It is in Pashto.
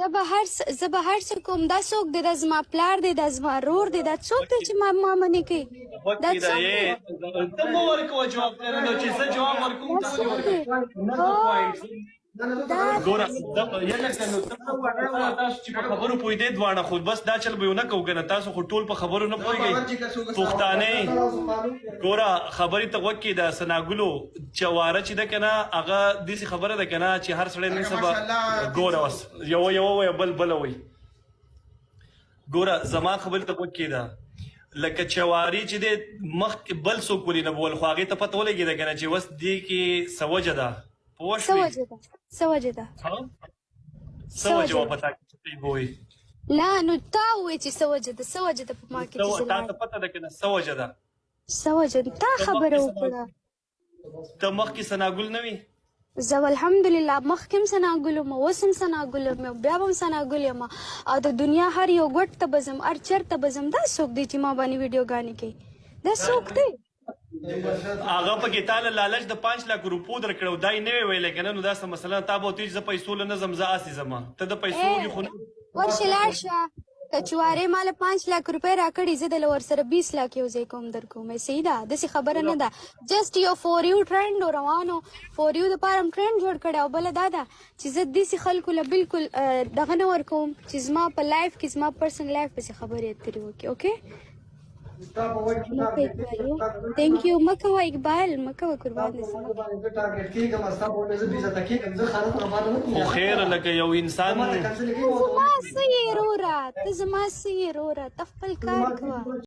زه به هر څه زه به هر څه کوم. دا څوک دی؟ دا زما پلار دی، دا زما رور دی، دا څوک دی چې ما ما منې کوي؟ دا وکړه څوک دی؟ یې ته مو ورکوه جواب نه نو چې زه جواب ورکوم دا ته ولې څوک دی؟ ورکوې؟ او دا ګوره یله که نو ته تاسو چې په خبرو پوهېدې دواړه، خو بس دا چل به یې ونه کوو که نه تاسو خو ټول په خبرو نه پوهېږئ پښتانه. ګوره خبرې ته غوږ کېده سناګلو چواره چې ده که نه، هغه داسې خبره ده که نه چې هر سړی نن سبا ګوره اوس یوه یوه وایه بل بله وایي. ګوره زما خبرې ته غوږ کېده، لکه چواري چې دی مخکې بل څوک ولې نه بول، خو هغې ته پته ولګېده که نه چې اوس دې کې څه وجه ده، پوه څه شوې؟ وجه ده؟ څه وجه ده؟ ها؟ څه څه وجه وجه وه ده؟ په تا کې چې ته یې بوې؟ نه نو تا ووایې چې څه وجه ده، څه وجه ده په ما کې چې زه تا لاړم؟ ته پته ده که نه څه وجه ده؟ څه وجه ده؟ تا ته خبره مخکې وکړه. ته مخکې ثناګل نه وي؟ زه الحمدلله مخکې هم ثناګل وم، اوس هم ثناګل یم، بیا به هم ثناګل یم او د دنیا هر یو ګوټ ته به ځم، هر چېرته به ځم. دا څوک دی چې ما باندې ویډیوګانې کوي؟ دا څوک دی؟ هغه پکې تا له لالچ د 5 لاکه روپو درکړو، دا یې نه وی ویلی که نه نو دا څه مسله تا به ورته ویل چې زه پیسو له نه ځم، زه هسې ځم. ته د پیسو وږي خو نه. ورشه لاړ شه، که چوارې ما له 5 لاک روپۍ راکړي، زه د له ورسره 20 لاک یو ځای کوم در کوم. صحیح ده، داسې خبره نه ده. جسټ یو فور یو ټرند روانو، فور یو دپاره هم ټرند جوړ کړی. او بله دا ده چې زه داسې خلکو له بالکل دغه نه ورکوم چې زما په لایف کې، زما پرسنل لایف پسې خبرې اترې وکړي. اوکې، ثانک یو. مه کوه اقبال، مه کوه، قربان دې شم. خو خیر، لکه یو انسان زما څه یې روره؟ ته زما څه یې روره؟ ته خپل کار کوه.